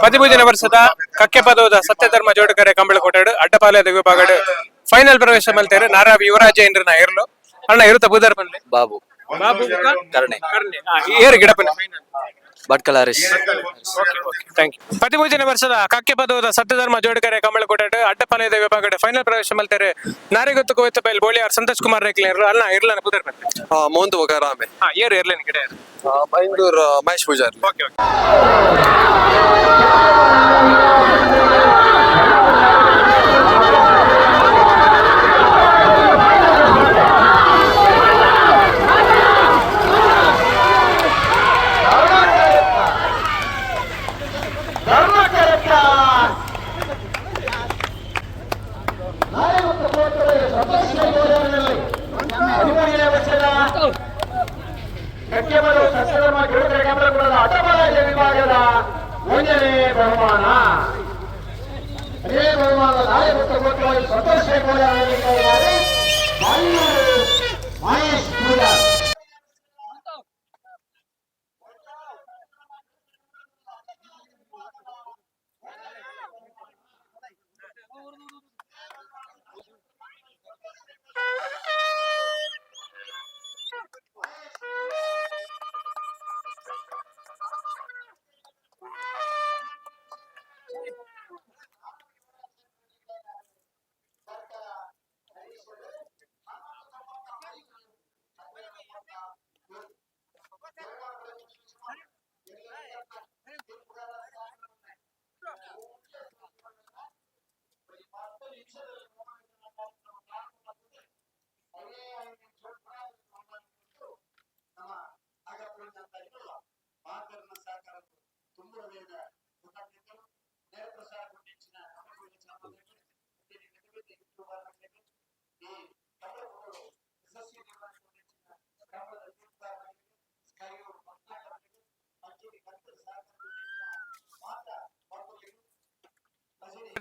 ಪದಿಮೂಜನೇ ವರ್ಷದ ಕಕ್ಕೆಪದವದ ಸತ್ಯಧರ್ಮ ಜೋಡುಕರೆ ಕಂಬಳಕೋಟೆಡು ಅಡ್ಡಪಾಳ್ಯದ ವಿಭಾಗಡ್ ಫೈನಲ್ ಪ್ರವೇಶ ಮಲ್ತೇರು ನಾರಾವಿ ಯುವರಾಜ ಇಂದ್ರನ ಇರ್ಲು ಅಣ್ಣ ಇರುತ್ತ ಬೂದರ್ ಪನ್ಲೆ ಬಾಬು. ಬಾಬು. ಕರ್ಣೆ. ಕರ್ಣೆ. ಏರು ಗಿಡಪನೆ final? Bhatkal Harish. Okay okay, thank you. ಪದಿಮೂಜನೇ ವರ್ಷದ ಕಕ್ಕೆ ಪದವದ ಸತ್ಯಧರ್ಮ ಜೋಡುಕರೆ ಕಂಬಳಕೋಟೆಡು ಅಡ್ಡಪಾಳ್ಯದ ವಿಭಾಗಡ್ ಫೈನಲ್ ಪ್ರವೇಶ ಮಲ್ತೇರು ನಾರಿಗೊತ್ತು ಕೋವಿತ ಬೈಲ್ ಬೋಳಿಯಾರ್ ಸಂತೋಷ್ ಕುಮಾರ್ ರೇಕ್ಲೇರು. ಅಣ್ಣ, ಇರ್ಲನ ಬೂದರ್ ಪನ್ಲೆ? ಮೋಹನ್ ಬೊಕ ರಾಮೆ. ಏರು ಇರ್ಲೇನು ಗಿಡ? ಬೈಂದೂರ್ ಮಹೇಶ್ ಪೂಜಾರಿ. Okay okay. 13ನೇ ವರ್ಷದ ಕಕ್ಕೆಬಲು ಸಸ್ಯಧರ್ಮ ಗಿಡಕರ ಕಮಲಕುಳದ ಅಟಬಲ ವಿಭಾಗದ ಒಂದನೇ ಬಹುಮಾನ. ಅದೇ ಬಹುಮಾನ ನಾಳೆ ಗೋತ್ರವಾಗಿ ಸಂತೋಷ್ ಪೂಜಾರಿ, ಮಹೇಶ್ ಪೂಜಾರ್.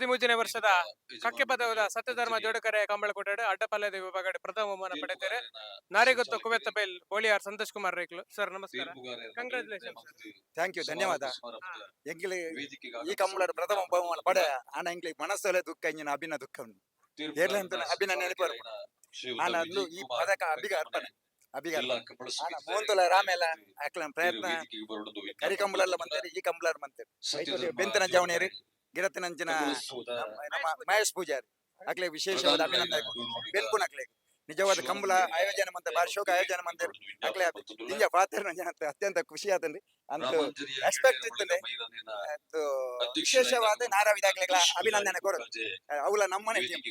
13ನೇ ವರ್ಷದ ಕಕ್ಕೆ ಪದವದ ಸತ್ಯಧರ್ಮ ಜೋಡುಕರೆ ಕಂಬಳಕೋಟೆಡು ಅಡ್ಡಪಾಳ್ಯದ ವಿಭಾಗಡ್ ಪ್ರಥಮ ಬಹುಮಾನ ಪಡೆಯುತ್ತಾರೆ ನಾರಿಗೊತ್ತು ಕುವೆತ್ತ ಬೈಲ್ ಬೋಳಿಯಾರ್ ಸಂತೋಷ್ ಕುಮಾರ್ ರೇಕ್ಲು. ಸರ್, ನಮಸ್ಕಾರ, ಕಂಗ್ರಾಚುಲೇಷನ್. Thank you, ಧನ್ಯವಾದ. ಎಂಗ್ಲಿ ಈ ಕಂಬಳದ ಪ್ರಥಮ ಬಹುಮಾನ ಪಡೆ ಆನ ಎಂಗ್ಲಿ ಮನಸ್ಸಲ್ಲೇ ದುಃಖ ಇಂಜಿನ ಅಭಿನ ದುಃಖ ಉಂಟು. ಏರ್ಲ ಅಂತ ಅಭಿನ ನೆನಪು ಬರ್ಪುಂಡು. ಆನ ಅಂದು ಈ ಪದಕ ಅಭಿಗ ಅರ್ಪಣೆ, ಅಭಿಗ ಅರ್ಪಣೆ. ಆನ ಮೋಂತುಲ ರಾಮೆಲ ಅಕ್ಲನ ಪ್ರಯತ್ನ ಕರಿ ಕಂಬಳಲ್ಲ ಮಂತೇರಿ, ಈ ಕಂಬಳರ್ ಮಂತೇರಿ. ಬೆಂತನ ಜವಣೇರಿ ಗಿಡತಿನಂಚಿನ ನಮ್ಮ ಮಹೇಶ್ ಪೂಜಾರಿ ಅಕ್ಲೆ ವಿಶೇಷವಾದ ಅಭಿನಂದನೆ ಬೆನ್ಪುನಕ್ಲೆ. ನಿಜವಾದ ಕಂಬಳ ಆಯೋಜನೆ ಮಂತೆ ಬಾರಿ ಶೋಕ ಆಯೋಜನೆ ಮಂತೇರಿ. ಅಕ್ಲೆ ದಿಂಜ ಪಾತ್ರ ಜನತೆ ಅತ್ಯಂತ ಖುಷಿ ಆತಂడి ಅಂತ ಎಕ್ಸ್ಪೆಕ್ಟ್ ಇತ್ತಂಡೆ. ಅದು ವಿಶೇಷವಾದ ನಾರಾವಿದಾಗ್ಲೆಗಳ ಅಭಿನಂದನೆ ಕೊಡೋದು. ಅವಳ ನಮ್ಮನೆ ಟೀಮ್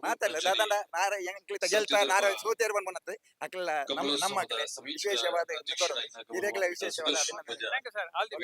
ಮಾತಲ್ಲ ದಾದಂಡ ನಾರ ಎಂಕ್ಲಿತ ಗೆಲ್ತ ನಾರ ಸೂತೇರ್ ಬಂದ್ಬನ್ನತ್ತೆ. ಅಕ್ಲೆಲ್ಲ ನಮ್ಮ ನಮ್ಮ ಅಕ್ಲೆ ವಿಶೇಷವಾದ ಇದು ಕೊಡೋದು. ಹಿರಿಯಗಳ ವಿಶೇಷವಾದ ಅಭಿನಂದನೆ. Thank you sir, all the